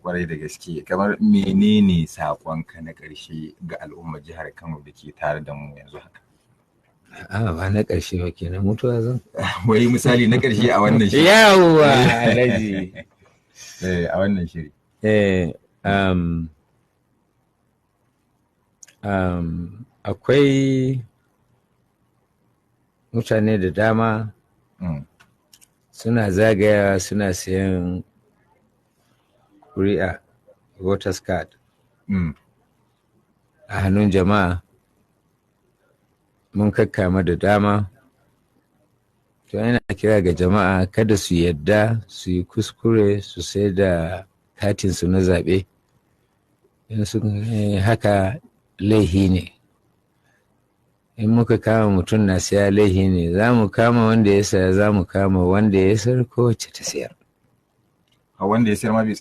Kwarai da gaske. Kamar menene saƙonka na ƙarshe ga al'ummar jihar Kano da ke tare da mu yanzu haka? A ba na ƙarshe ba kenan, mutuwa zan. Wai misali na ƙarshe a wannan shiri. Yawwa, Alhaji. Eh, a wannan shiri. Eh, akwai mutane da dama suna zagaya suna sayan kuri'a, voters card, a hannun jama'a. Mun kakkama da dama. To yana kira ga jama'a kada su yadda su yi kuskure su sai da katinsu na zaɓe. In su haka, laihi ne. In muka kama mutum na siya, laihi ne. Za mu kama wanda ya saya, za mu kama wanda ya sayar ko wacce ta sayar. A wanda ya sayar ma bai